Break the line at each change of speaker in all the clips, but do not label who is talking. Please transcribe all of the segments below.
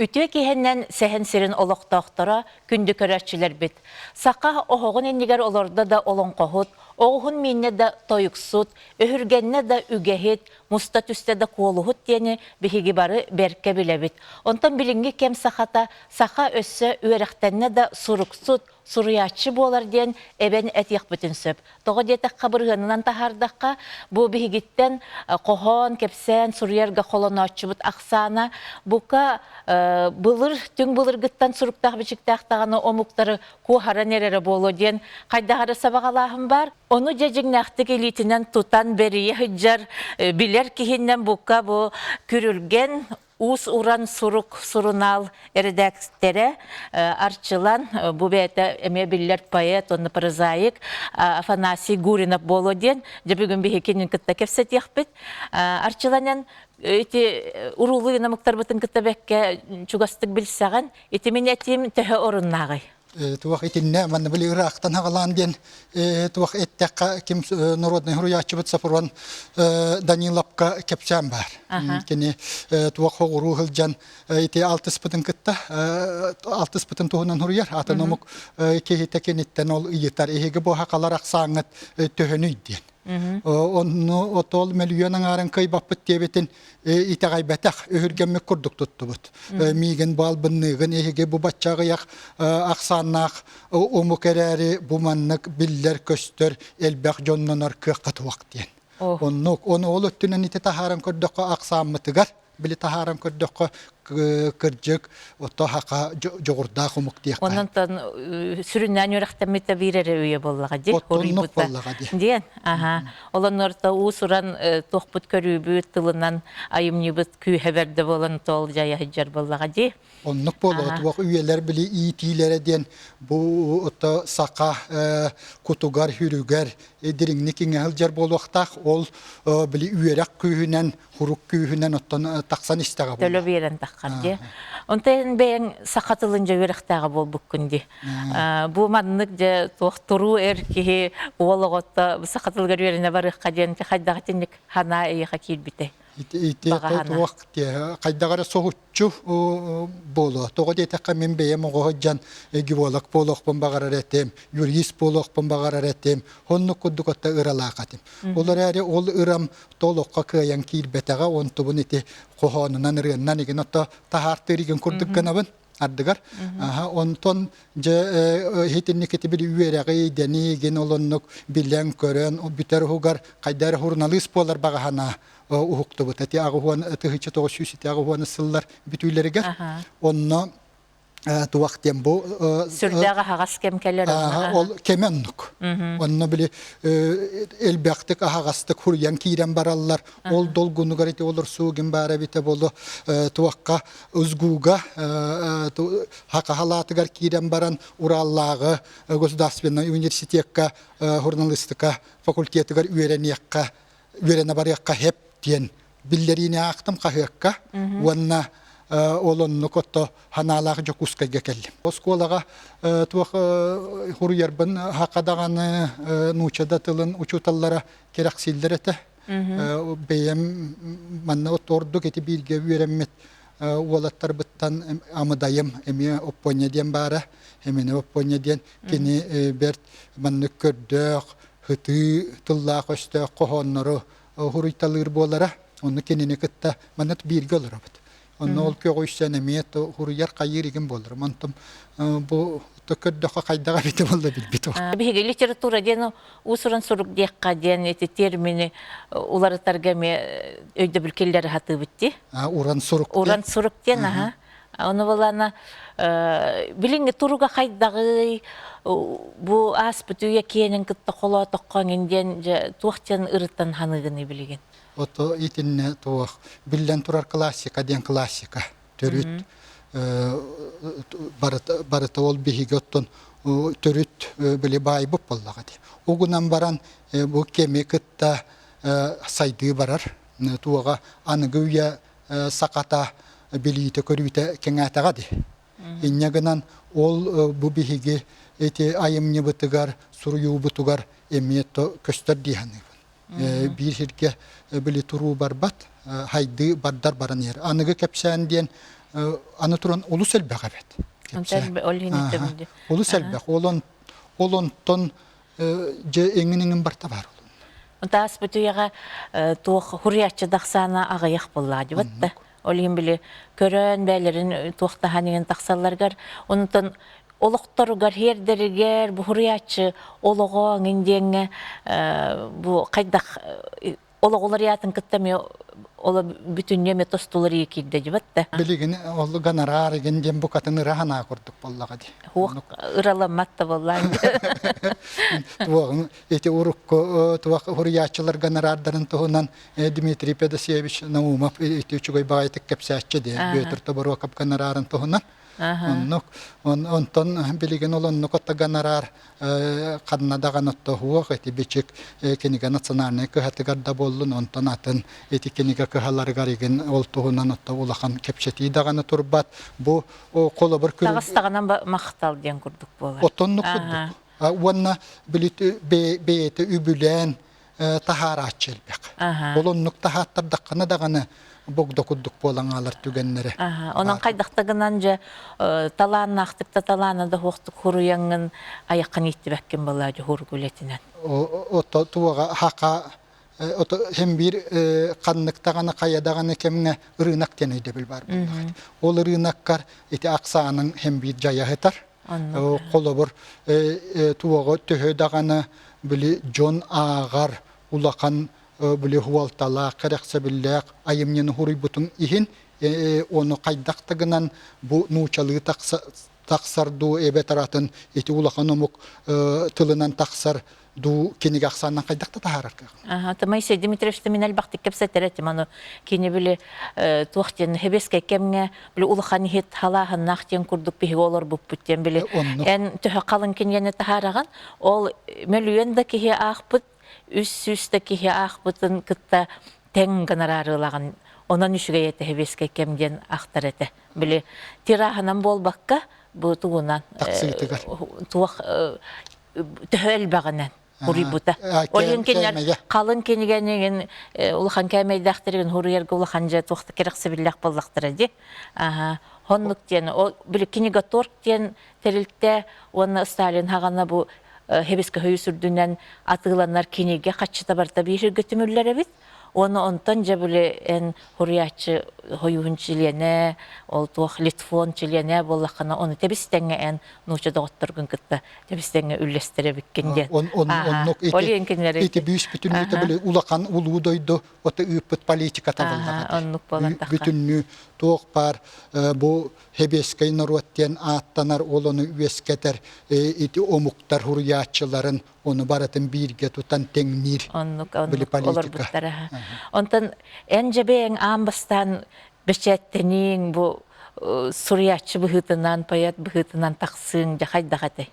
Үтүө киһинэн сэһэн сирин олохтоохторо, күндү көрөөччүлэрбит! Саха оһоҕун иннигэр олордо да олоҥхоһут, оҕуһун мииннэ да тойуксут, өһүргэннэ да үгэһит, муста түстэ да куолуһут диэни биһиги бары бэркэ билэбит. Онтон билиҥҥи кэм сахата саха өссө үөрэхтэннэ да суруксут, суруйааччы буолар диэн эбэн этиэхпитин сөп. Тоҕо диэтэххэ, бырыһыанынан таһаардахха, бу биһигиттэн хоһоон, кэпсээн суруйарга холонооччубут ахсаана бука былыр, түҥ былыргыттан суруктаах-бичиктээх даҕаны омуктары куоһаран эрэрэ буолуо диэн хайдах эрэ сабаҕалааһын баар. Ону дьэ дьиҥнээхтик илиитинэн тутан бэрийэ сылдьар, билэр киһиннэн бука бу Күрүлгэн уус-уран сурук сурунаал эрэдээктэрэ Арчылан, бу бэйэтэ эмиэ биллэр поэт уонна прозаик Афанасий Гуринов буолуо диэн, дьэ бүгүн биһиги кинини кытта кэпсэтиэхпит. Арчыланен ити уруулуу омуктарбытын кытта бэккэ чугастык билсэҕин, ити мин этиим төһө оруннааҕый?
Туох итиннэ манна били ыраахтан хаҕалаан диэн туох эттэххэ ким народный суруйааччыбыт Сафрон Даниловка кэпсээн баар. Кини туох хоҕуруу сылдьан ити алтыспытын кытта алтыспытын туһунан суруйар. Атын омук киһитэ киниттэн ол ыйытар. Эһиги бу хахалар ахсааҥҥыт төһөнүй диэн. Онну отол мөлүйүөн аҥаарын кыайбаппыт диэбитин итэҕэйбэтэх, өһүргэммит курдук туттубут. Миигин баалбынныыгын эһиги бу бачча аҕыйах ахсааннаах омук эрээри бу маннык биллэр-көстөр элбэх дьоннонор кыахха туох диэн. Оннук, ону ол өттүнэн ити таһааран көрдөххө ахсааммытыгар били таһааран көрдөххө кырдьык ото хака дьоҕурдаах омук диэххэ.
Онон сүрүннээн үөрэхтэммитэ биир эрэ үйэ буоллаҕа дии.
Оттоннук буоллаҕа дии.
Диэн. Аха. Олоннорто уус-уран туохпут көрүүбүт тылынан айымньыбыт күүһэ бэрдэ буолан тоол дьайа сылдьар буоллаҕа дии.
Оннук буолуо туох үйэлэр били иитиилэрэ диэн бу ото саха кутугар хүрүгэр дириҥник иҥэ сылдьар буолуохтаах. Ол били үөрэх күүһүнэн хурук күүһүнэн оттон тахсан истэҕэ буолла.
Төлө биэрэн таххар дии. Онтон бэйэҥ саха тылын дьэ үөрэхтээҕэ буолбуккун дии. Бу маннык дьэ туох туруу эр киһи уол оҕото саха тылыгар үөрэнэ барыахха диэн хайдах итинник санаа эйиэхэ киирбитэй?
Ити туох хайдах эрэ соһуччу буолуо. Тоҕо диэтэххэ мин бэйэм оҕо сылдьан геолог буолуохпун баҕарар этим, юрист буолуохпун баҕарар этим. Оннук курдук отто ыралаах этим. Ол эрээри ол ырам толоххо кыайан киирбэтэҕэ, онтубун ити хоһоонунан, ырыаннан игин ото таһаартыыр игин курдук гынабын ардыгар. Онтон дьэ итинник ити били үөрэҕи, идэни игин олоннук билэн көрөн бүтэр уһугар хайда эрэ суруналыыс буолар баҕаһана уһуктубут. Ити аҕыһуон тыһыынча тоҕус сүүс ити аҕыһуон сыллар бүтүүлэригэр. Онно туох диэн бу
сүрдээх аһаҕас кэм кэлэр
ол кэмэ оннук онно били элбэхтик аһаҕастык хуруйан киирэн бараллар ол долгунугар ити олорсуугин баара эбитэ болу туохха узгууга хакахалаатыгар киирэн баран Ураллааҕы государственнай университекка журналистика факультетыгар үөрэниэххэ үөрэнэ барыахха хеп диэн биллэриини аахтым хаһыакка уонна ол оннук отто ханаалаах Дьокуускайга кэллим. Оскуолаҕа туох хуруйарбын хака даҕаны нуучча да тылын учууталлара кэрэхсииллэр этэ. Бэйэм манна ордук ити бииргэ үөрэммит уолаттарбыттан амыдайым эмиэ Оппуонньа диэн баара. Эмиэ Оппуонньа диэн кини бэрт маннык көрдөөх, ытыы тыллаах-өстөөх хоһооннору хуруйталыыр буолара. Онно кинини кытта манна бииргэ олоробут. Онно ол көҕүйсэн эмиэ хуруйар хайыыр игин буолар. Онтон бу көрдөххө хайдаҕа эбитэ буолла билбит.
Биһиги литература диэн уус-уран сурук диэххэ диэн ити термини уларытарга эмиэ өйдөбүл киллэрэ сатыыбыт дии.
Уран сурук.
Уран сурук диэн аха. Ону булана билиҥҥи туруга хайдаҕый, бу ааспыт үйэ киэнин кытта холоотоххо эҥин диэн дьэ туох диэн ырыттан ханыыгыный билигин?
Ото итиннэ туох биллэн турар классика диэн классика төрүт барыта, барыта ол биһиги оттон төрүт били баайбыт буоллаҕа дии. Угунан баран бу кэми кытта сайдыы барар. Туоҕа аныгы үйэ сахата билиитэ-көрүүтэ кэҥээтэҕэ дии. Инньэ гынан ол бу биһиги ити айымньыбытыгар, суруйуубутугар эмиэ көстөр дии саныыбын. Биир сиргэ били туруу барбат, хайдыы бардар баран иһэр. Аныгы кэпсээн диэн Аны туран олус элбэх эбит.
Ол иһин этим.
Олус элбэх. Ол ол онтон дьэ эҥин-эҥин барта баар олун.
Таас бүтүйэҕэ туох хуруйааччы дахсаана аҕыйах буоллаа дибат да. Ол иһин били көрөн бээлэрин туох таһан иҥин тахсалларыгар онтон олохторугар хиэрдэригэр бу хуруйааччы олоҕо эҥин диэҥҥэ бу хайдах олоҕулар яатын кытта эмиэ ола бүтүннүү эмиэ тостулар ии киирдэ дибат да.
Билигин ол гонорар игин диэн букатын ыра санаа курдук буоллаҕа дии.
Хуох ыраламмат да буоллаан.
Туоҕун ити урукку туох хуруйааччылар гонорардарын туһунан Дмитрий Педосевич Наумов ити үчүгэй баҕайытык кэпсээччи дии Бүөтүр Тоборуокап гонорарын туһунан. Оннук онтон билигин ол оннук отто гонорар ханна даҕаны оттоһуох ити бичик кинигэ национальнай кыһатыгар да буоллун онтон атын ити кинигэ кыһаларыгар игин ол туһунан отто улахан кэпсэтии даҕаны турбат бу холобур
таҕыстаҕынан махтал диэн курдук буолар
отоннук курдук уонна били бэйэтэ үбүлээн таһаарааччы элбэх. Ол оннук таһааттардаххына даҕаны богдо курдук буолан хаалар түгэннэрэ.
Онон хайдахта гынан дьэ талааннаахтык да талаана да суохтук хуруйаҥҥын айаххын ииттибэккин балаа дьуһуур үлэтинэн.
Ото туоҕа хака ото һэм биир ханнык даҕаны хайа даҕаны кэмҥэ ырыынак диэн өйдөбүл баар буоллаҕа. Ол ырыынаккар ити ахсааның һэм биир дьайа сытар. Холобур, туоҕа төһө даҕаны били дьон ааҕар улахан били хуолталаах, кэрэхсэбиллээх айымньыны хуруйбутун иһин ону хайдах да гынан бу нуучалыы тахсар дуу эбэтэр атын ити улахан омук тылынан тахсар дуу кинигэ ахсаанынан хайдах да таһаарар кыах.
Аха, Моисей Дмитриевич мин элбэхтик кэпсэтэр этим, аны кини били туох диэн хэбиэскэй кэмҥэ били улахан иһит халааһыннаах диэн курдук биһиги олорбуппут диэн били эн төһө халыҥ кинигэни таһаараҕын, ол мөлүйүөн да киһи аахпыт, 300 да киһи аахпытын кытта тэҥ гонорарыылаҕын онон үчүгэй этэ хэбиэскэй кэм диэн ахтар этэ. Били тираһынан буолбакка, бу тугунан туох төһө элбэҕинэн хуруйбута. Ол иһин кинилэр халыҥ кинигэнигин улахан кээмэйдээхтэригин хуруйарга улахан дьэ туох да кэрэхсэбиллээх буоллахтара дии. Хоннук диэн ол били книготорг диэн тэрилтэ уонна Сталин хаҕана бу хебискэ хөйүс үрдүнэн атыыланар кинигэ хаччыта барыта биир сиргэ түмүллэр эбит. Уонна онтон дьэ били эн хуруйааччы хойуһун чилиэнэ, ол туох литфон чилиэнэ буоллаххына, ону тэбис-тэҥҥэ эн нуучча доҕотторгун кытта тэбис-тэҥҥэ үллэстэр эбиккин диэн.
Оннук ити ити бүүс бүтүннүүтэ били улахан улуу дойду ото ыыппыт политиката буоллаҕа.
Оннук буолан
Бүтүннүү туох баар бу Хэбиэскэй норуот диэн ааттанар ол ону үөскэтэр ити омуктар хуруйааччыларын ону барытын бииргэ тутан тэҥниир
оннук оннук олорбуттара. Онтон эн дьэбэйэҥ аан бастаан бэчээттэнииҥ бу суруйааччы быһыытынан, поэт быһыытынан тахсыыҥ дьэ хайдах этэй?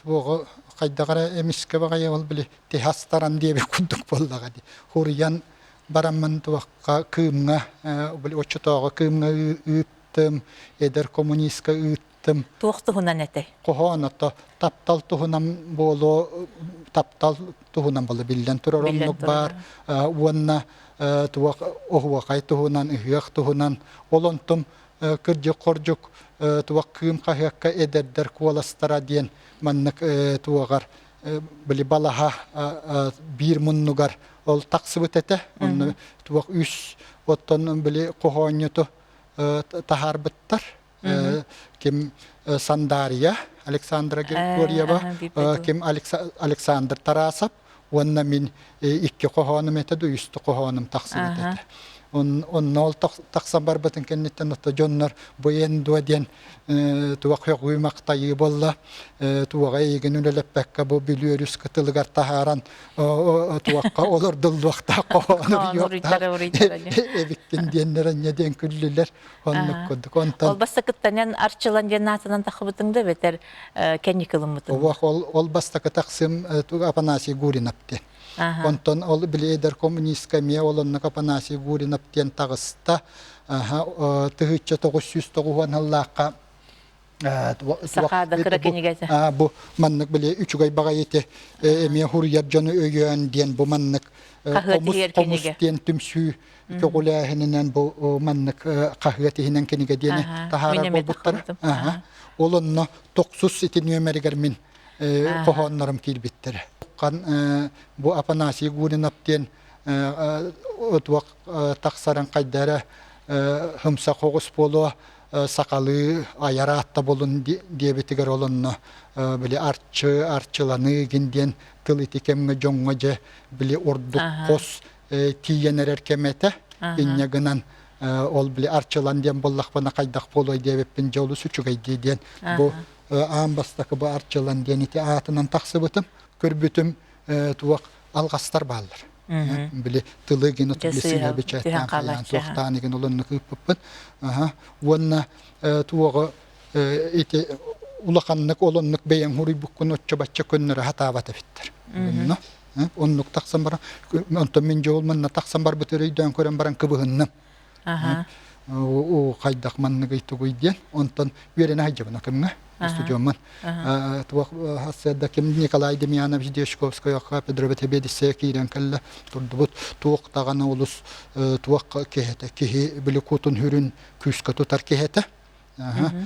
Туоҕу хайдах эрэ эмискэ баҕайы ол били тиһастаран диэбит курдук буоллаҕа дии. Хуруйан бараммын туохха Кыымҥа били оччотооҕу Кыымҥа ыыттым, эдэр коммунистка ыыттым Тым.
Туох туһунан этэй?
Хоһоон ото таптал туһунан буолуо, таптал туһунан буолуо биллэн турар оннук баар уонна туох оһуохай туһунан, ыһыах туһунан. Ол онтум кырдьык-хордьук туох кыым хаһыакка эдэрдэр куоластара диэн маннык туоҕар били балаһа биир муннугар ол тахсыбыт этэ. Онно туох үс оттон били хоһоонньуту таһаарбыттар. Ким Сандария Александра Григорьева, ким Александр Тарасов уонна мин икки хоһоонум этэ да үстэ хоһоонум тахсыбыт этэ. Онно ол тахсан барбытын кэнниттэн ото дьоннор бу эн дуо диэн туох хөҕүү махтайыы буолла туоҕа эйигин үлэлэппэккэ бу Бүлүү өрүс кытылыгар таһааран туохха олордуллуохтаах хоһоону эбиккин диэннэр анньа диэн күллүлэр Оннук курдук. Онтон
Ол бастакыттан Арчылан диэн аатынан тахыбытыҥ да эбэтэр кэнники ылыммытыҥ?
Ох, ол, ол бастакы тахсым Афанасий Гуринов диэн. Онтон ол били эдэр коммунистка эмиэ ол оннук Афанасий Гуринов диэн таҕыста. 1990 сыллаахха.
Сахаада кыра кинигэтэ.
Бу маннык били үчүгэй баҕайы ити эмиэ хуруйар дьону өйөөн диэн бу маннык
Хаһыат
хомус
иһэр
хомус
кинигэ.
диэн түмсүү көҕүлээһининэн бу маннык хаһыат иһинэн кинигэ диэни
Аха, мин
таһаарар
эмиэ
буолбуттара.
таххыбытым.
Аха.
Аха.
Ол онно тохсус ити нүөмэригэр мин
Аха.
хоһооннорум киирбиттэрэ. Хан бу Афанасий Гуринов диэн туох тахсарын хайда эрэ һымса хоҕус буолуо сахалыы айар аатта булун диэбитигэр ол онно били арчы арчыланыы гин диэн тыл ити кэмҥэ дьоҥҥо дьэ били ордук хос тиийэн эрэр кэм этэ инньэ гынан ол били арчылан диэн буоллахпына хайдах буолуой диэбиппин дьэ олус үчүгэйдии диэн бу аан бастакы бу арчылан диэн ити аатынан тахсыбытым көрбүтүм туох алҕастар бааллар. Били тылы гин
Дьэ
били
сыыһа
сыыһа
түһэн
бэчээттээн хайаан
хаалааччы.
туохтаан игин олоннук ыыппыппын. Уонна туоҕу ити улаханнык олоннук бэйэҥ хуруйбуккун оччо-бачча көннөрө сатаабат эбиттэр. Онно оннук тахсан баран онтон мин дьол манна тахсан барбыт өйдөөн көрөн баран кыбыһынным. Уу хайдах манныгый тугуй диэн онтон үөрэнэ сылдьабын акымҥа устудьуоммун туох сарсыарда ким Николай Демьянович Дьячковскайга Петрович Тэбиэдиссэйэ киирэн кэллэ турдубут туох даҕаны олус туох киһи этэ киһи били кутун хүрүн күүскэ тутар киһи этэ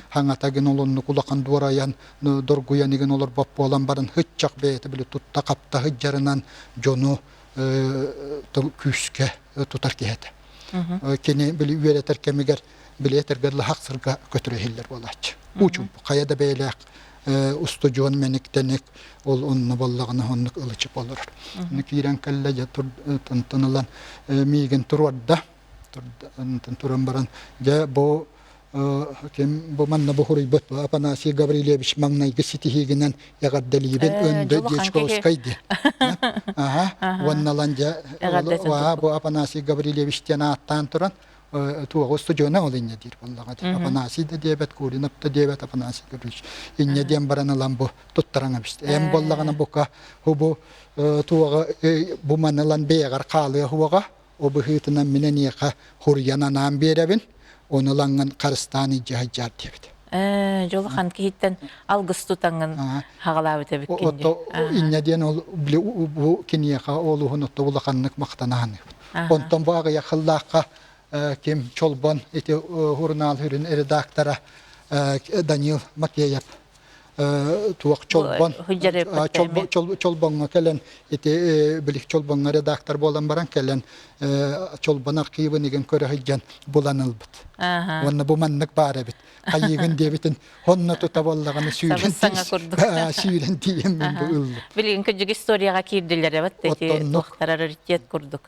хаҥата гин олоннук улахан дуорайан доргуйан игин олорбот буолан баран һыччах бэйэтэ били тутта хапта сылдьарынан дьону күүскэ тутар киһи этэ. Кини били үөрэтэр кэмигэр били этэргэр лаһах сырга көтүрэ иһиллэр буолааччы. Уучумпу хайа да бэйэлээх устудьуон мэник-тэник ол онно буоллаҕына оннук ылычып олорор. Киирэн кэллэ дьэ онтон ылан миигин туруорда. Туран баран дьэ бу ким бу манна бу хуруйбут Афанасий Гаврильевич маҥнайгы ситиһиигинэн эҕэрдэлиибин Өндө
Дьулахан киһи.
Дьячковскай диэн. Аха уонна ылан дьэ бу Афанасий Гаврильевич диэн ааттаан туран туоҕу устудьуона ол инньэ диир буоллаҕа Афанасий да диэбэт, Куринов да диэбэт, Афанасий Гаврильевич инньэ диэн баран ылан бу туттаран эбит. Эм буоллаҕына бука бу туоҕа бу маны ылан бэйэҕэр хаалыа хуоҕа О быһыытынан мин эниэхэ хуруйан анаан биэрэбин, ону ылаҥҥын харыстаан илдьэ сылдьаар диэбит.
Дьулахан киһиттэн алгыс тутаҥҥын хаҕалаабыт эбиккин дии.
Ото инньэ диэн ол бу киниэхэ ол уһун отто улаханнык махтана саныыбын. Онтон бу аҕыйах сыллаахха ким Чолбон ити сурунаал сүрүн редактора Данил Макеев туох чолбон чолбоҥҥо кэлэн ити билик чолбоҥҥо редактор буолан баран кэлэн чолбон архивын игин көрө сылдьан булан ылбыт уонна бу маннык баар эбит хайыыгын диэбитин онно тута буоллаҕына сүүрэн сүүрэн тиийэн мин бу ыллым
билигин кырдьык историяҕа киирдилэр эбит ити туохтар раритет курдук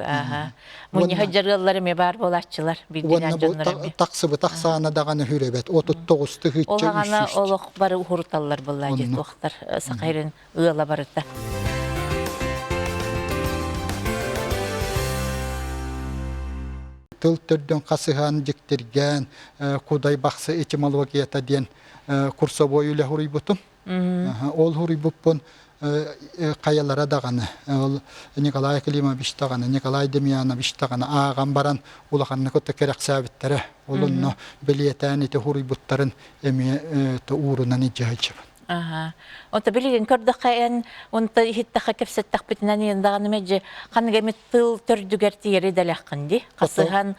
Мунньаһа дьарыаллар эмиэ баар буолааччылар,
Уонна
биирдиилээн
бу
дьоннор эмиэ.
тахсыбыт ахсаана даҕаны хүрөбөт. 39
Ол
тыһыынча
аҕана
300.
олох бары уһуруталлар буоллаа дии
Оннук.
туохтар саха сирин ыала барыта.
Тыл төрдүн хасыһан, дьиктиргээн, Кудай Бахсы этимологията диэн курсовой үлэ суруйбутум. Ол суруйбуппун хайалара даҕаны, ол Николай Климович даҕаны, Николай Демьянович даҕаны ааҕан баран улаханнык ытык кэрэхсээбиттэрэ. Ол онно бэлиэтээн ити суруйбуттарын эмиэ уурунан илдьэ сылдьабын.
Аха. Онто билигин көрдөххө эн онто иһиттэххэ кэпсэттэхпитинэн иэн даҕаны мэлдьи ханнык эмит тыл төрдүгэр тиийэри дэлэххин дии. Хасыһан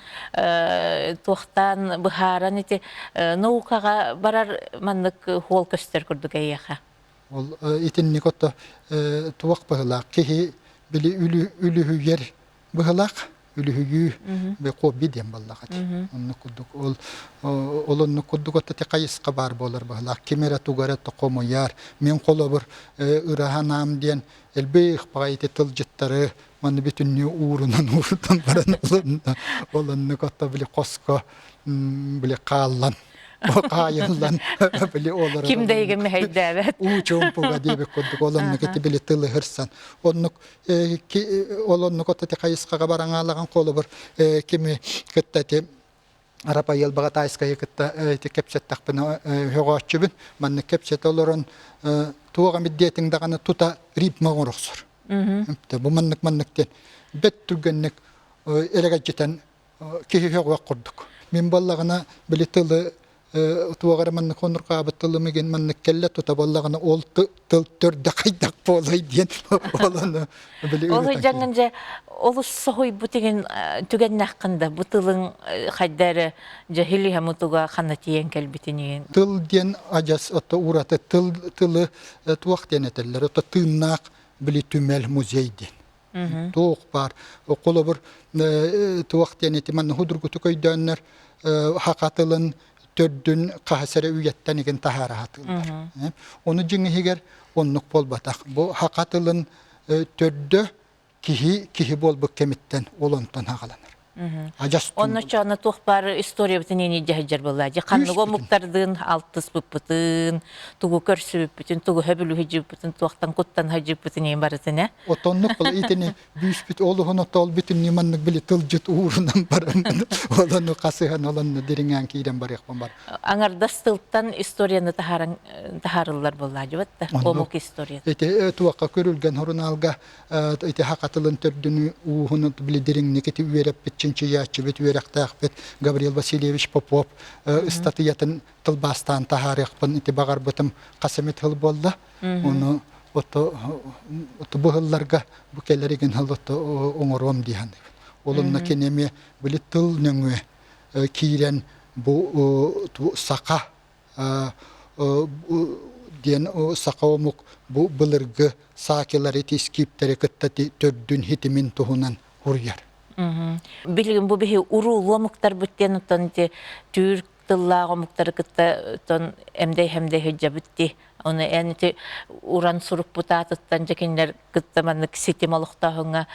туохтаан быһааран ити наукаҕа барар маннык хуол көстөр курдук эйиэхэ.
Ол итинник ото туох быһылаах киһи били үлүһүйэр быһылаах үлүһүйүү хобби диэн буоллаҕа ити. Оннук курдук ол ол оннук курдук ото ти хайысха баар буолар быһылаах ким эрэ тугу эрэ хомуйар мин холобур ыраһанаам диэн элбэх баҕайы ити тылдьыттары Манна бүтүннүү уурунан уурдан баран ол оннук отто били хоско били хааллан хаайыллан били олорор
Ким да иһигин мэһэйдээбэт.
уу чуумпуга диэбит курдук ол оннук ити били тылы хырсан оннук ол оннук отто ти хайысхаҕа бараҥаалаҕын холобур кими кытта ити Арапайыл Баҕатаайскайы кытта ити кэпсэттэхпинэ өҕөөччүбүн маннык кэпсэтэ олорон туох эмит диэтиҥ даҕаны тута ритм оҥорохсор бу маннык маннык диэн бэт түргэнник элэгэлдьитэн киһи өҕүөх курдук мин буоллаҕына били тылы Туох эрэ маннык хонурҕаабыт тылым игин маннык кэллэ тута буоллаҕына ол тыл төрдө хайдах буолай диэн ол ону били
Ол ыйдьаҥҥын дьэ олус соһуйбут игин түгэннэххин да бу тылыҥ хайда эрэ дьэ хилиһэ мутуга ханна тиийэн кэлбитин игин.
Тыл диэн адьас ото ураты тыл тылы туох диэн этэллэр ото тыыннаах били түмэл музей диэн. Туох баар холобур туох диэн ити манна худургутук өйдөөннөр хака тылын төрдүн хаһыс эрэ үйэттэн игин таһаара сатыыллар. Ону дьиҥ иһигэр оннук буолбатах. Бу хака тылын төрдө киһи киһи буолбут кэмиттэн ол онтон хаҕаланар. Адьас
Онно чоно туох баар историябытын ини дьаһайдьар буолла. Дьэ ханнык омуктардыын алтыспыппытын, тугу көрсүбүппүтүн, тугу хөбүлүһүдьүппүтүн, туохтан куттан хадьыппытын иин барытын э.
Отоннук был итини бүүспүт олуһун отол бүтүннүү маннык били тылдьыт уурунан баран олону хасыһан олонну дириҥээн киирэн барыахпын бар.
Аңардас тылтан историяны таһааран таһаарыллар буолла дьыбат да омук историята.
Ити туохха көрүлгэн хорунаалга ити хакатылын төрдүнү ууһун били дириҥник ити үөрэппит чинчийээччибит үөрэхтээхпит Гаврил Васильевич Попов ыстатыйатын тылбаастаан таһаарыахпын ити баҕарбытым хас эмит сыл буолла. Ону ото бу сылларга бу кэлэр игин сыл ото оҥоруом дии саныыбын. Ол онно кини эмиэ били тыл нөҥүө киирэн бу саха диэн саха омук бу былыргы саакилары скиптэри кытта төрдүн хитимин туһунан суруйар.
Билигин бу биһи уруулуу омуктарбыт диэн оттон ити түүр тыллаах омуктары кытта оттон эмдэй-хэмдэй сылдьабыт дии. Ону эн ити уран сурукпут аатыттан дьэ кинилэр кытта маннык ситим олохтооһуҥҥа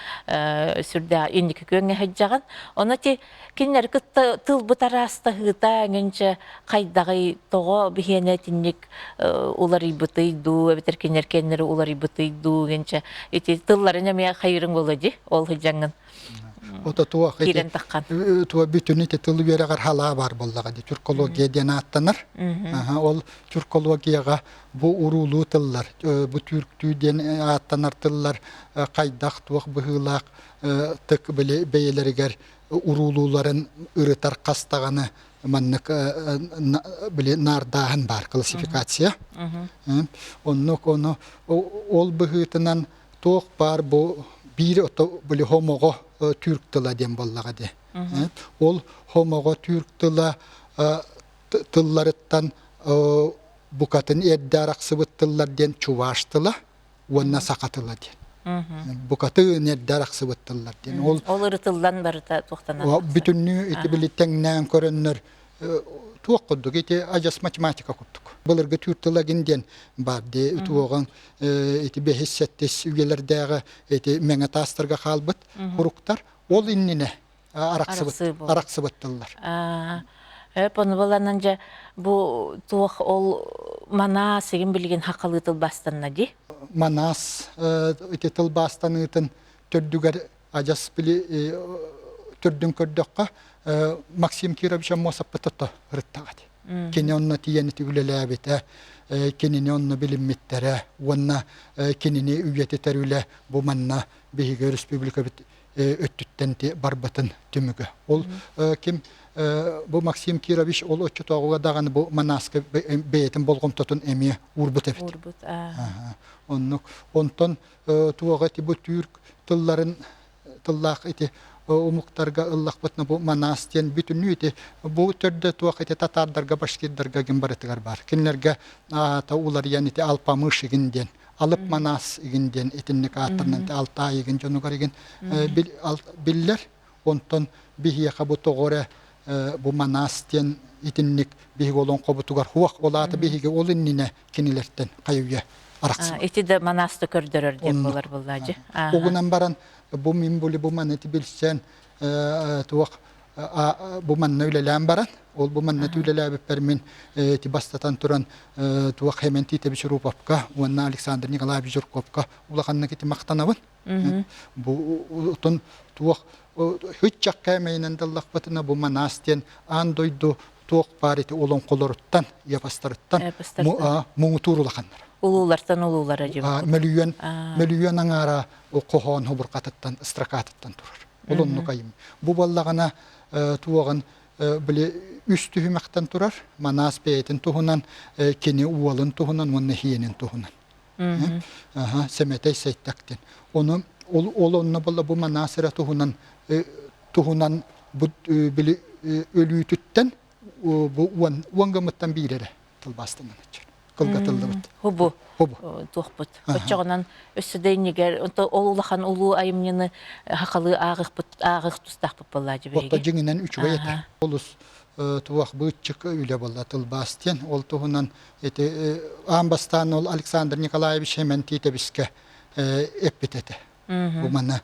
сүрдээх инники күөҥҥэ сылдьаҕын. Ону ити кинилэри кытта тылбыт араастаһыыта эҥинчэ хайдаҕый, тоҕо биһиэнэ итинник уларыйбытый дуу, эбэтэр кинилэр кэннэри уларыйбытый дуу гинчэ ити тылларын эмиэ хайырыҥ буолуо дии ол сылдьаҥҥын.
Ото туох ити
Киирэн таххан.
Туо бүтүн ити тыл үөрэҕэр халаа баар буоллаҕа дии тюркология диэн ааттанар. Ол тюркологияҕа бу уруулуу тыллар, бу түүрктүү диэн ааттанар тыллар хайдах туох быһыылаах тык били бэйэлэригэр уруулууларын ырытар хас даҕаны маннык били наардааһын баар классификация. Оннук ону ол быһыытынан туох баар бу биир ото били хомоҕо түүрк тыла диэн буоллаҕа дии. Ол хомоҕо түүрк тыла тылларыттан букатын эрдэ арахсыбыт тыллар диэн чуваш тыла уонна саха тыла диэн. Букатын эрдэ арахсыбыт тыллар диэн. Ол
Ол ырытыллан барыта туохтанан тахсар.
Бүтүннүү ити били тэҥнээн көрөннөр туох курдук ити адьас математика курдук. Былыргы түүр тыла гин диэн бар дии туоҕан ити бэһис сэттис үйэлэрдээҕи ити мэҥэ таастарга хаалбыт хуруктар ол иннинэ арахсыбыт арахсыбыт тыллар.
Өп ону баланан дьэ бу туох ол манаас игин билигин хакалыы тылбаастанна дии.
Манаас ити тылбаастаныытын төрдүгэр адьас били төрдүн көрдөххө Максим Кирович Аммосовпыт ото ырыттаҕа Кини онно тиийэн ити үлэлээбитэ, кинини онно билиммиттэрэ уонна кинини үйэтитэр үлэ бу манна биһиги республикабыт өттүттэн барбытын түмүгэ. Ол ким бу Максим Кирович ол оччотооҕуга даҕаны бу Манааска бэйэтин болҕомтотун эмиэ уурбут эбит.
Уурбут.
Оннук. Онтон туоҕа ити бу түүрк тылларын тыллаах ити омуктарга ыллахпытына бу Манаас диэн бүтүннүү ити бу төрдө туох ити татаардарга башкирдарга гин барытыгар бар. Кинилэргэ аата уларыйан ити Алпамыш игин диэн Алып Манаас игин диэн итинник ааттарынан Алтаай игин дьонугар игин биллэр. Онтон биһиэхэ бу тоҕо эрэ бу Манаас диэн итинник биһиги олоҥхобутугар хуох ол аата биһиги ол иннинэ кинилэртэн хайы-үйэ арахсыбыт.
Ити да Манаасты көрдөрөр диэн буолар буоллаадьы.
Угунан баран бу мин були бу маны билсэн туох бу манна үлэлээн баран ол бу манна үлэлээбиппэр мин ити бастатан туран туох Хемен Титович Руповка уонна Александр Николаевич Жирковка улаханнык ити махтанабын. Бу отон туох хүччэх кээмэйинэн даллахпытына бу манаас диэн аан дойду туох баар ити олоҥхолоруттан, эпостарыттан муҥутуур улаханнар.
Улуулартан улуулара дьэ.
Мөлүйүөн мөлүйүөн аҥаара хоһоон хобурҕатыттан, строкатыттан турар. Ол оннук айым. Бу буоллаҕына туоҕын били үс түһүмэхтэн турар. Манаас бэйэтин туһунан, кини уолун туһунан уонна иһиэнин туһунан. Сэмэтэй Сайтак диэн. Ону ол, ол онно буолла бу Манаас эрэ туһунан туһунан бу били өлүүтүттэн бу уон уон гыммыттан биир эрэ тылбаастанан кылгатыллыбыт.
Хубу.
Хубу.
Туохпут. Оччоҕунан өссө да иннигэр ол улахан улуу айымньыны хахалыы ааҕыхпыт ааҕых тустаахпыт буоллаа дьэ
Отто дьиҥинэн үчүгэй этэ. Олус туох быыччык үлэ буолла тылбаас диэн. Ол туһунан ити аан бастаан ол Александр Николаевич Хэмэн Тиитэбискэ эппит этэ. Бу маны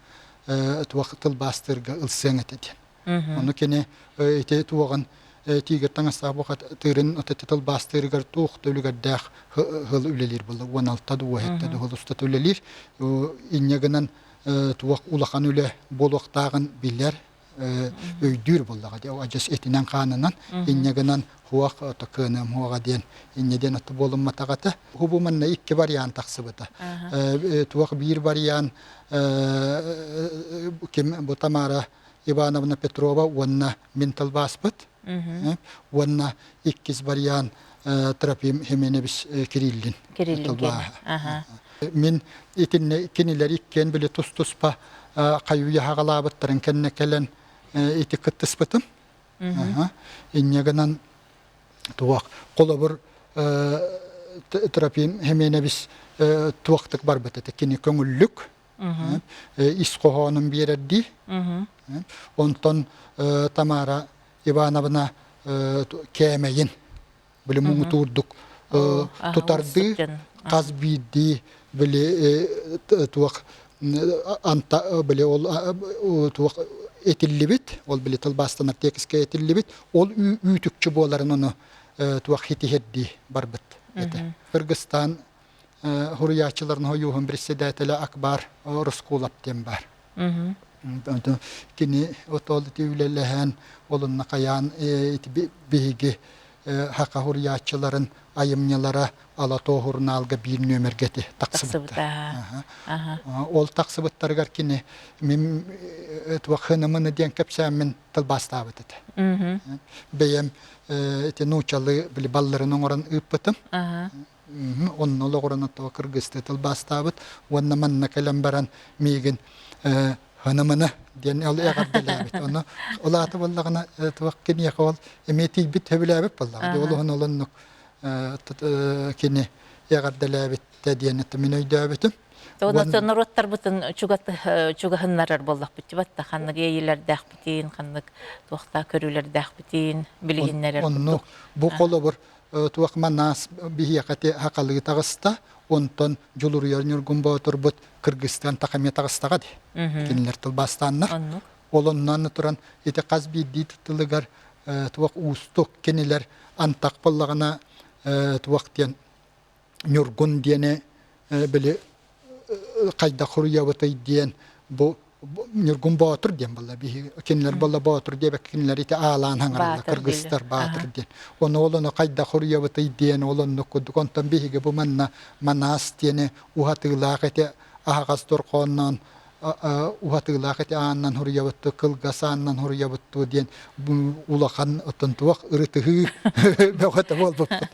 туох тылбаастыырга ылсыаҥ этэ диэн. Ону кини ити туоҕун тиигир таҥастаах бухат тыырын ити тылбаастыырыгар туох да үлүгэрдээх хыл үлэлиир буолла. 16 да 17 да хыл устата үлэлиир. Инньэ гынан туох улахан үлэ буолуохтааҕын билэр, өйдүүр буоллаҕа дии. Адьас этинэн-хаанынан инньэ гынан хуох кыаныам хуоҕа диэн инньэ диэн отто буолумматах этэ. Хубу манна икки вариант тахсыбыта. Туох биир вариант ким бу Тамара Ивановна Петрова уонна мин тылбааспыт уонна иккис вариант Трофим Хименевич Кириллин тылбааһа. Мин итиннэ кинилэр иккиэн били тус-туспа хайуйа хаҕалаабыттарын кэннэ кэлэн ити кыттыспытым. Инньэ гынан туох холобур Трофим Хименевич туохтук барбыт этэ кини көҥүллүк ис хоһоонун биэрэрдии. Онтон Тамара Ивановна кээмэйин били муҥутуурдук тутардыы хас биирдии били туох анта били ол туох этиллибит ол били тылбаастанар тиэкискэ этиллибит ол үүтүкчү буоларын ону туох хитиһэрдии барбыт этэ. Кыргызстан Суруйааччыларын сойууһун председателэ Акбар Рыскулов диэн баар. Кини отол ити үлэлэһэн, олунна хайаан ити биһиги хака суруйааччыларын айымньылара Алатоо сурунаалга биир нүөмэргэ ити тахсыбыттар. Ол тахсыбыттарыгар кини мин туох хынымыны диэн кэпсээммин тылбаастаабыт этэ. Бэйэм ити нууччалыы били балларын оҥорон ыыппытым. Онно олоҕуран оттоҕо кыргызтыы тылбаастаабыт уонна манна кэлэн баран миигин ханамана диэн ол эҕэрдэлээбит. Ону ол аата буоллаҕына туох киниэхэ ол эмиэ тиийбит сөбүлээбит буоллаҕа. Ол уһун олоннук кини эҕэрдэлээбиттэ диэн мин өйдөөбүтүм.
Онон норуоттарбытын чугаһыннарар буоллахпыт батта ханнык иэйилэрдээхпитин, ханнык туохтаа көрүүлэрдээхпитин билиһиннэрэр
Оннук бу холобур туох манаас биһиэхэ ити хахалыы таҕыста, онтон Дьулуруйар Ньургун Боотурбут Кыргызстан тахамия таҕыстаҕа дии. Кинилэр тылбаастааннар. Ол оннуон туран ити хас биирдии тылыгар туох уустук кинилэр антах буоллаҕына туох диэн Ньургун диэни били хайдах хуруйабытый диэн бу Ньургун Боотур диэн буолла биһи кинилэр буолла Боотур диэбэккэ кинилэр ити аалаан хаҥараллар кыргызтар Баатыр диэн ону ол ону хайдах хуруйабытый диэн ол оннук курдук онтон биһиги бу манна Манаас диэни уһатыылаах ити аһаҕас дорҕоонноон уһатыылаах ити ааннан хуруйабыттуу кылгас ааннан хуруйабыттуу диэн улахан оттон туох ырытыһыы бөҕөтө буолбуппут.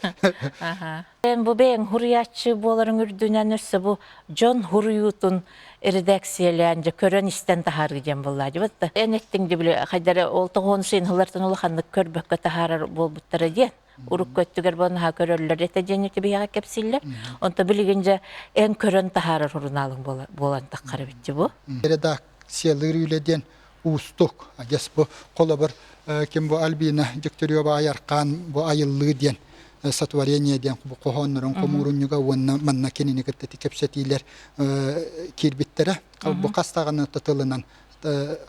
Эн бу бэйэҥ хуруйааччы буоларыҥ үрдүнэн өссө бу дьон хуруйуутун редакциялаан дьэ көрөн-истэн таһаарыы диэн буоллаа дии да эн эттиҥ дии били хайдары ол тоҕуон сыйынһылартан улаханнык көрбөккө таһаарар буолбуттара диэн урукку өттүгэр бу наһаа көрөллөр этэ диэн ити биһиэхэ кэпсииллэр онто билигин дьэ эн көрөн таһаарар сурунаалыҥ буолан таххар эбит дии бу
редакциялыыр үлэ диэн уустук адьас бу холобур ким бу Альбина Дегтярева Айархаан бу айыллыы диэн сотворение диэн хоһооннорун хомуурунньуга уонна манна кинини кытта ити кэпсэтиилэр киирбиттэрэ бу хас даҕаны тылынан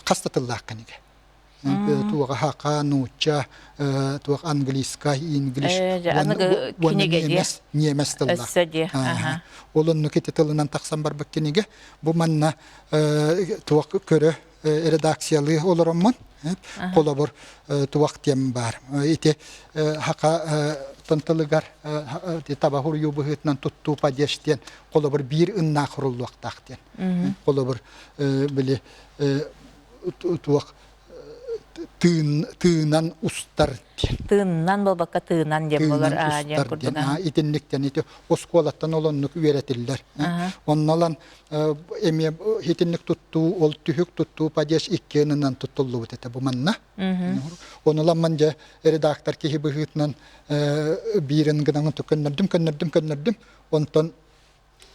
хас да тыллаах кинигэ туоҕа хака нуучча туох английскай инглиш уонна ньиэмэс ньиэмэс тыллаах ол оннук ити тылынан тахсан барбыт кинигэ бу манна туох көрө редакциялыы олороммун холобур туох диэн баар ити хака тылыгар таба хуруйуу быһыытынан туттуу падеж диэн холобур биир ыннаах хуруллуохтаах диэн холобур били туох. Тыын тыынан устар диэн.
Тыынынан буолбакка тыынан диэн
Тыынан
буолар аа диэн
устар
курдук
диэн. Аа итинниктэн ити оскуолаттан ол оннук үөрэтиллэр. Онно ылан эмиэ итинник туттуу ол түһүк туттуу падеж иккиэнинэн туттуллубут этэ бу манна. Ону ыламмын дьэ редактор киһи быһыытынан биирин гынан көннөрдүм көннөрдүм көннөрдүм. Онтон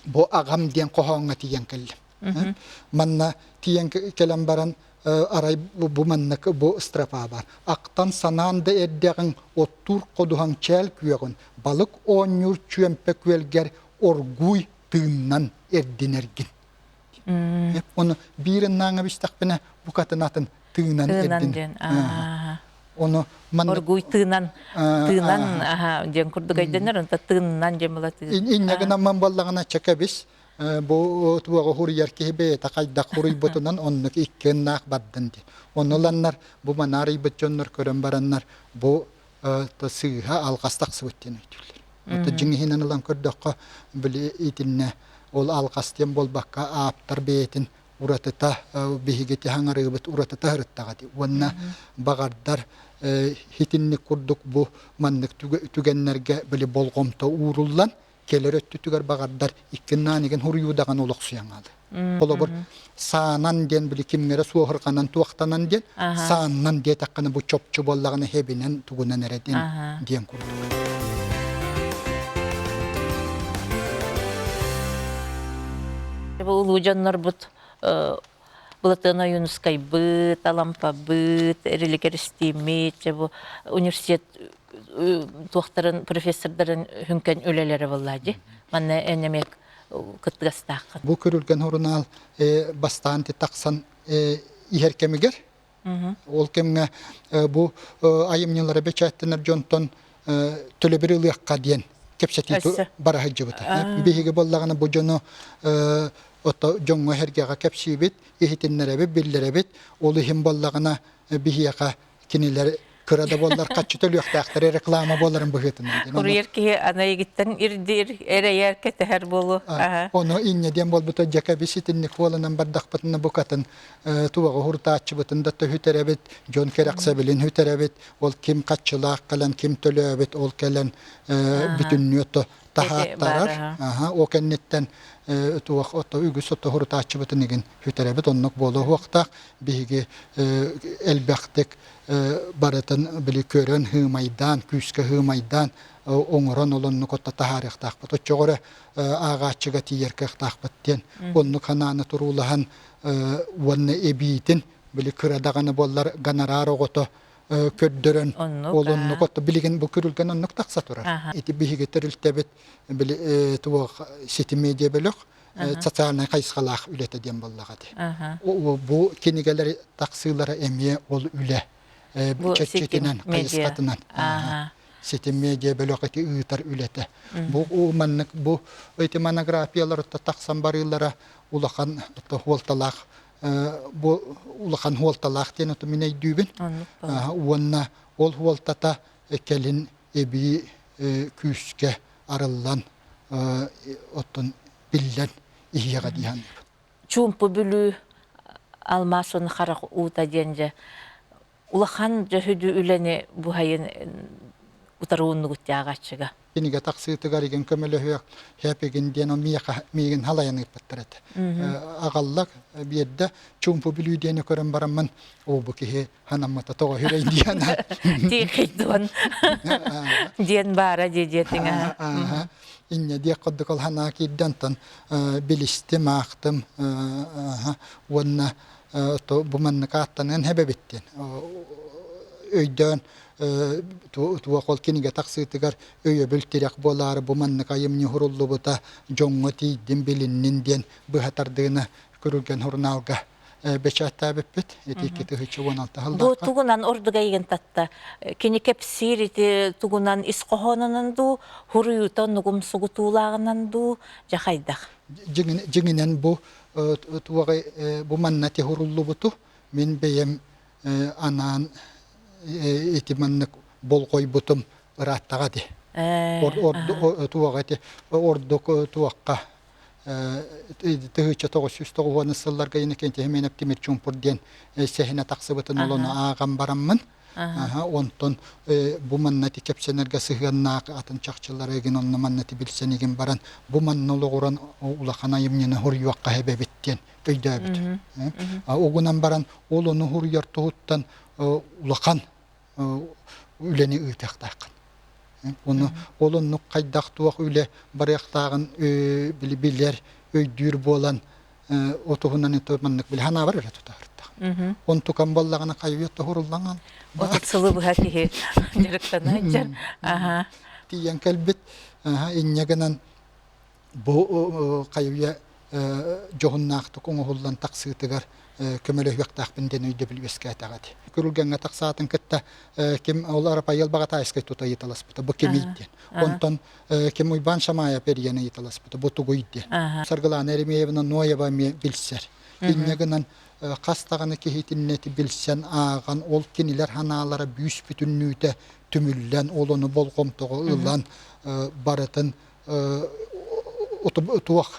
бу аҕам диэн хоһооҥҥо тиийэн кэллим. Манна тиийэн кэлэн баран арай бу маннык бу строфа бар. Ахтан санаан да эрдэҕиҥ оттуур ходуһаҥ чээл күөҕүн, балык оонньуур чүөмпэ күөлгэр оргууй тыыннан эрдинэргин. Ону биир ыннааҥа бистэхпинэ букатын атын тыынан
Тыынан
эрдин.
диэн.
Ону маннык
Оргууй тыынан тыынан аха диэн курдук өйдөнөр онто тыынынан диэн була тыы.
Инньэ гынан буоллаҕына чэкэбис бу туоҕу хуруйар киһи бэйэтэ хайдах хуруйбутунан оннук икки ыннаах бардын дии. Ону ыланнар бу манаарыйбыт дьоннор көрөн бараннар бу сыыһа алҕас тахсыбыт диэн өйдүүллэр. Ото дьиҥ иһинэн ылан көрдөххө били итиннэ ол алҕас диэн буолбакка ааптар бэйэтин уратыта биһиги хаҥарыыбыт уратыта сырыттаҕа дии уонна баҕардар итинник курдук бу маннык түгэннэргэ били болҕомто ууруллан кэлэр өттүтүгэр баҕардар иккиннаан игин хуруйуудаҕын олохсуйан хаалар. Холобур, саанан диэн били кимҥэрэ суоһурҕанан туохтанан диэн сааннан диэтэххинэ бу чопчу буоллаҕына хэбинэн тугунан эрэ диэн диэн курдук.
Бу улуу дьоннорбут Былатыан Ойуунускайбыт, Алампабыт, Эрилик Эристииммит, дьэ бу университет туохтарын профессордарын хүҥкэн үлэлэрэ буолла дии. Манна эн эмиэ кыттыгастааххын.
Бу Күрүлгэн сурунаал бастаан тахсан иһэр кэмигэр Ол кэмҥэ бу айымньылары бэчээттэнэр дьонтон төлөбүр ылыахха диэн кэпсэтии бара сылдьыбыта. Биһиги буоллаҕына бу дьону ото дьоҥҥо сэргэҕэ кэпсиибит, иһитиннэрэбит, биллэрэбит. Ол иһин буоллаҕына биһиэхэ кинилэр кыра да буоллар хаччы төлүөхтээхтэр реклама буоларын быһыытынан.
Курьер киһи ана игиттэн ирдиир, эрэйэр, кэтэһэр буолуо.
Ону инньэ диэн буолбута дьэкэбис итинник буоланан бардахпытына букатын туоҕу хуртааччыбытын да төһүтэрэбит, дьон кэрэхсэбилин хүтэрэбит, ол ким хаччылаах кэлэн, ким төлөөбүт, ол кэлэн бүтүннүү ото таһааттарар. Ол кэнниттэн туох ото үгүс ото хурутааччыбытын игин хүтэрэбит, оннук буолуохтаах. Биһиги элбэхтик барытын били көрөн, һыымайдаан, күүскэ һыымайдаан оҥорон ол оннук отто таһаарыахтаахпыт. Оччоҕо эрэ ааҕааччыга тиийэр кыахтаахпыт диэн оннук санааны туруулаһан уонна эбиитин били кыра даҕаны буоллар гонорар оҕото көрдөрөн ол оннук отто билигин бу күрүлгэн оннук тахса турар. Ити биһиги тэрилтэбит били туох сити медиа бөлөх социальнай хайысхалаах үлэтэ диэн буоллаҕа дии. Бу кинигэлэр тахсыылара эмиэ ол үлэ чэрчитинэн хайысхатынан ситим медиа бөлөх ити ыытар үлэтэ. Бу маннык бу ити монографиялар тахсан барыылара улахан суолталаах бу улахан суолталаах диэн оту мин өйдүүбүн. Уонна ол суолтата кэлин эбии күүскэ арыллан оттон биллэн иһиэҕэ дии саныыбын.
Чуумпу Бүлүү алмаас уонна харах уута диэн дьэ улахан дьөһүдү үлэни буһайын утары ууннугут ааҕааччыга.
Кинигэ тахсыытыгар игин көмөлөһүөх хэпигин диэн миэхэ миигин халайан ыыппыттар этэ. Аҕаллак биэрдэ Чуумпу Бүлүү диэни көрөн бараммын оо бу киһи ханаммыта тоҕо үһүрэй диэн
Тиэхийдуон диэн баара дии диэтиҥ
инньэ диэх курдук ол санаа киирдэ онтон билистим аахтым уонна бу маннык ааттаныан хэбэбит диэн өйдөөн туох ол кинигэ тахсыытыгар өйөбүл тирэх буолаары бу маннык айымньы суруллубута дьоҥҥо тиийдин билиннин диэн быһа тардыыны Күрүлгэн сурунаалга бэчээттээбиппит. Ити 2016
Бу
сыллаахха.
тугунан ордук эйигин татта? Кини кэпсиир ити тугунан ис хоһоонунан дуу, хуруйута оннугум сугутуулааҕынан дуу, дьэ хайдах?
Дьиҥинэн бу туоҕай бу манна тиһуруллубуту мин бэйэм анаан ити маннык болҕойбутум ырааттаҕа ди. Туоҕа ити ордук туохха. 1990 сылларга Иннокентий Семенов Тимир Чуумпур диэн сэһэнэ тахсыбытын олону ааҕан бараммын онтон бу манна ити кэпсэнэргэ сыһыаннаах атын чахчылары игин онно манна ити билсэн игин баран бу манна олоҕуран улахан айымньыны суруйуохха эбэбит диэн өйдөөбүт. Угунан баран ол ону суруйар туһуттан улахан үлэни ыытыахтааххын. Ону ол оннук хайдах туох үлэ барыахтааҕын билэр, өйдүүр буолан отуһунан это маннык били ханаабар эрэ тутаһыртах. Онтукам буоллаҕына хайыйа тоһуруллаҥан.
30 сылы быһа киһи дьарыктана сылдьар. Аха.
Тиийэн кэлбит. Инньэ гынан бу хайыйа дьоһуннаахтык оҥоһуллан тахсыытыгар көмөлөһүөхтээхпин диэн өйдөбүл үөскээтэҕэ ити. Күрүлгэҥҥэ тахсаатын кытта ким ол Арапайыл Баҕатаайскай тута ыйыталаспыта бу кимий диэн. Онтон ким Уйбаан Шамаев эрийэн ыйыталаспыта бу тугуй диэн. Саргылаана Еремеевна Ноева эмиэ билсэр. Инньэ гынан хас даҕаны киһитиннэ билсэн ааҕан ол кинилэр санаалара бүүс бүтүннүүтэ түмүллэн ол ону болҕомтоҕо ылан барытын туох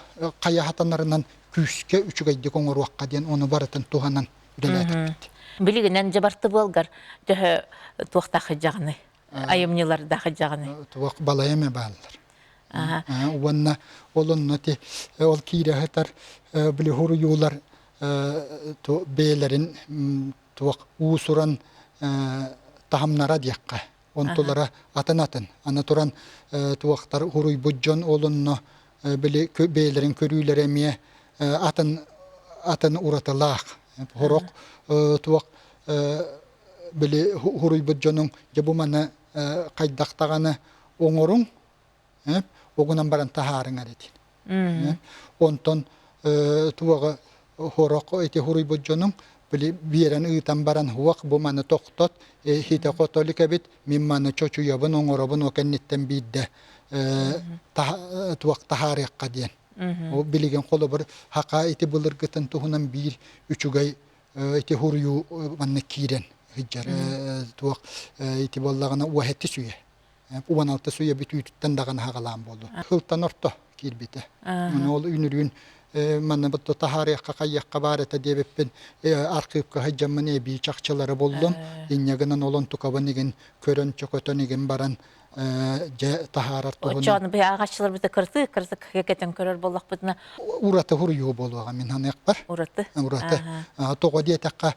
хайаһатанарынан күүскэ үчүгэйдик оҥоруохха диэн ону барытын туһанан үлэлээтэхпит.
Билигинэн дьабарты буолгар төһө туохтаах дьаҕаны айымньылардаах дьаҕаны
туох балайа бааллар. Уонна ол онно ти ол киирэ сытар били хуруйуулар бэйэлэрин туох уусуран таһымнара диэххэ онтулара атын-атын. Аны туран туохтар уруйбут дьон ол онно били бэйэлэрин көрүүлэрэ эмиэ атын атын уратылаах. Сорох туох били уруйбут дьонуҥ дьэ бу маны хайдах даҕаны оҥоруҥ угунан баран таһаарыҥ эрэ диэн. Онтон туоҕа хорох ити хуруйбут дьонуҥ били биэрэн ыытан баран хуох бу маны тохтот хите хото илик эбит мин маны чочуйабын оҥоробун о кэнниттэн биирдэ туох таһаарыахха диэн. Ол билигин холобур хака ити былыргытын туһунан биир үчүгэй ити хуруйуу манна киирэн сылдьар туох ити буоллаҕына уоһэти сүүйэ 16 суйа бүтүүтүттэн даҕаны хаҕалаан буолла. Сылтан орто киирбитэ. Ону ол үнүрүүн манна бутта таһаарыахха хайыахха баар этэ диэбиппин архыыпка сылдьаммын эбии чахчылары буллум. Инньэ гынан олон тукабын игин көрөн чөкөтөн игин баран дьэ таһаарар туһунан.
Оччоҕуна биһи ааҕааччыларбыт кырытыы кырытык кэтэн көрөр буоллахпытына.
Ураты хуруйуу буолуоҕа мин ханыахпар.
Ураты.
Ураты. Тоҕо диэтэххэ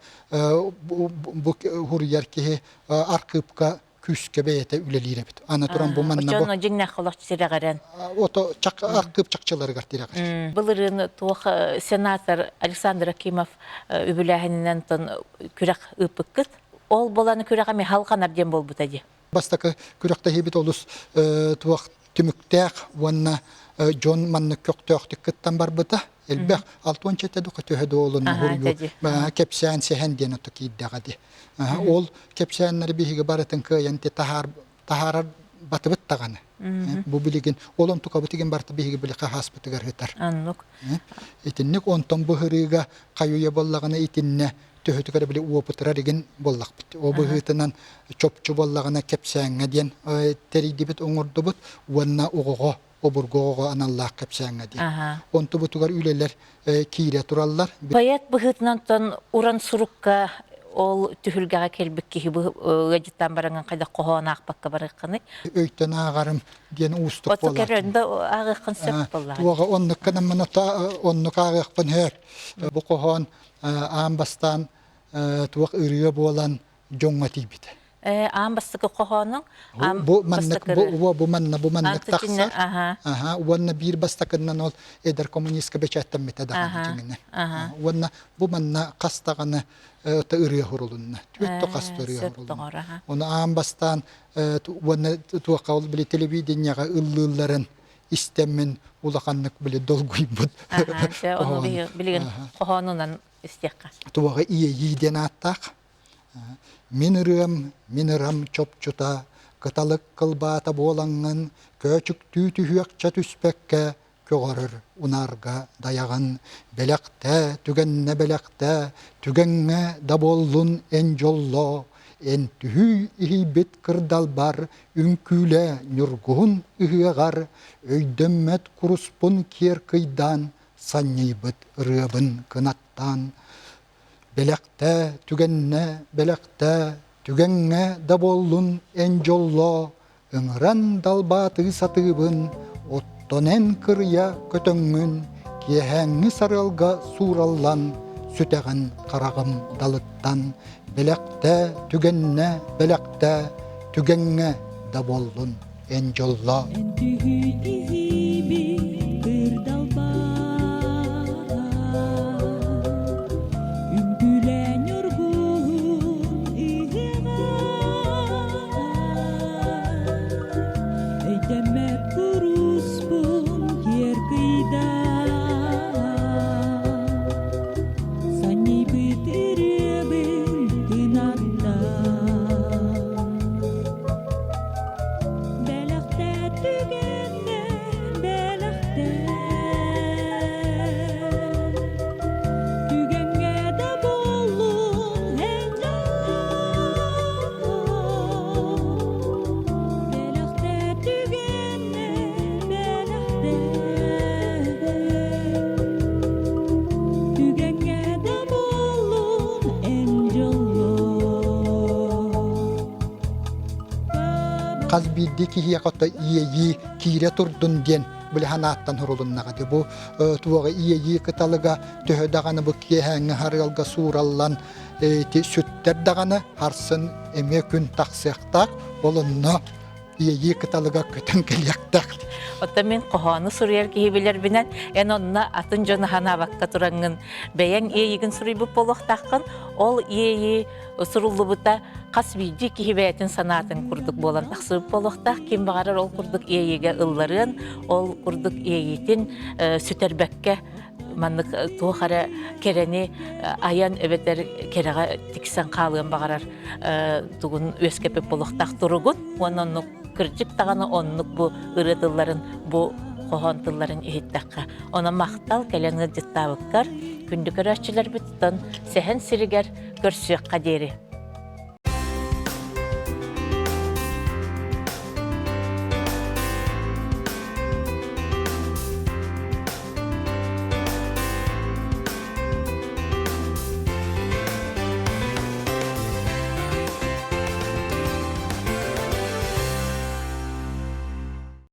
бу хуруйар киһи архыыпка күүскэ бэйэтэ үлэлиир эбит. Аны туран бу манна бу
Оччоҕуна дьиҥнээх олох тирэҕирэн.
Ото чак архыып чахчыларыгар тирэҕир.
Былырыын туох сенатор Александр Акимов үбүлээһининэн тон күрэх ыыппыккыт. Ол буолан күрэҕэ Михал Ханар диэн буолбута дии.
Бастакы күрэхтэһиибит олус туох түмүктээх уонна дьон маннык көхтөөхтүк кыттан барбыта. Элбэх 67 дука төһө дуолун уһуйуу кэпсээн сэһэн диэн ото киирдэҕэ дии. Ол кэпсээннэри биһиги барытын кыайан таһаарар батыбыт даҕаны. Бу билигин ол онтукабыт игин барыта биһиги били хаһааспытыгар ыытар.
Оннук.
Итинник онтон быһырыыга хайуйа буоллаҕына итиннэ төһөтүгэр били уопутурар игин буоллахпыт. О быһыытынан чопчу буоллаҕына кэпсээҥҥэ диэн тэрийдибит оҥордубут уонна оҕоҕо обургу оҕоҕо аналлаах кэпсээҥҥэ диэн. Онтубутугар үлэлэр киирэ тураллар.
Поэт быһыытынан уран сурукка ол түһүлгэҕэ кэлбит киһи ыалдьыттаан бараҥҥын хайдах хоһоон аахпакка барыаххыный?
Өйтөн ааҕарым диэн уустук
буолар. Оту көрөн да ааҕыаххын сөп буоллаҕа.
Туоҕа оннук гынаммын оннук ааҕыахпын сөп. Бу хоһоон аан бастаан туох ырыа буолан дьоҥҥо тиийбитэ.
Аан бастакы хоһоонуҥ
бу маннык бу бу манна бу маннык тахсар. Аха уонна биир бастакыннан ол эдэр коммунистка бэчээттэммитэ даҕаны дьиҥинэн. Уонна бу манна хас даҕаны ырыа сурулунна. Түөрт хас ырыа сурулунна. Ону аан бастаан уонна туохха ол били телевидениеҕэ ыллыылларын истэммин улаханнык били долгуйбут.
Ону билигин хоһоонунан истиэххэ.
Туоҕа иэйии диэн ааттаах. Мин ырыам, мин ырам чопчута, кыталык кылбаата буолаҥҥын, көөчүктүү түһүөхчэ түспэккэ, көҕөрөр унаарга дайаҕын. Бэлэхтээ, түгэннэ бэлэхтээ, түгэҥҥэ да буоллун эн дьоллоо. Эн түһүй иһийбит кырдалбар, үҥкүүлэ ньургуһун ыһыаҕар, өйдөммөт куруспун киэр кыйдаан, санньыйбыт ырыабын кынаттаан. Бэлэхтээ түгэннэ, бэлэхтээ, түгэҥҥэ да буоллун эн дьоллоо, Ыҥыран далбаатыы сатыыбын, оттон эн кырыйа көтөҥҥүн, киэһээҥҥи сарыалга суураллан, сүтэҕин хараҕым далыттан, бэлэхтээ түгэннэ, бэлэхтээ, түгэҥҥэ да буоллун эн дьоллоо.
Эн түһүү иһиибин кырдалбар, үҥкүүлээ ньургуһун ыһыаҕар. Өйдөммөт куруспун киэр кыйдаан, Санньыйбыт ырыабын кынаттаан. Бэлэхтээ түгэннэ, бэлэхтээ, Түгэҥҥэ да буоллун эн Бэлэхтээ түгэннэ, бэлэхтээ, Түгэҥҥэ да буоллун эн дьоллоо.
Хас биирдии киһиэхэ ото иэйии киирэ турдун диэн били санааттан сурулуннаҕа дии. Бу туоҕа иэйии кыталыга төһө даҕаны бу киэһээҥҥи харыалга суураллан ити сүттэр даҕаны харсын эмиэ күн тахсыахтаах, ол онно иэйии кыталыга көтөн кэлиэхтээх.
Оттон мин хоһоону суруйар киһи билэрбинэн, эн онно атын дьону санаабакка тураҥҥын бэйэҥ иэйигин суруйбут буолуохтааххын, ол иэйии суруллубута хас биирдии киһи бэйэтин санаатын курдук буолан тахсыбыт буолуохтаах. Ким баҕарар ол курдук иэйиигэ ылларыан, ол курдук иэйиитин сүтэрбэккэ маннык туох эрэ кэрэни айан эбэтэр кэрэҕэ тиксэн хаалыан баҕарар тугун үөскэппит буолуохтаах туругун уонна оннук кырдьык даҕаны оннук бу ырыа тылларын бу хоһоон тылларын иһиттэххэ онон махтал кэлэн ыалдьыттаабыккар күндү көрөөччүлэрбит оттон сэһэн сиригэр көрсүөххэ диэри.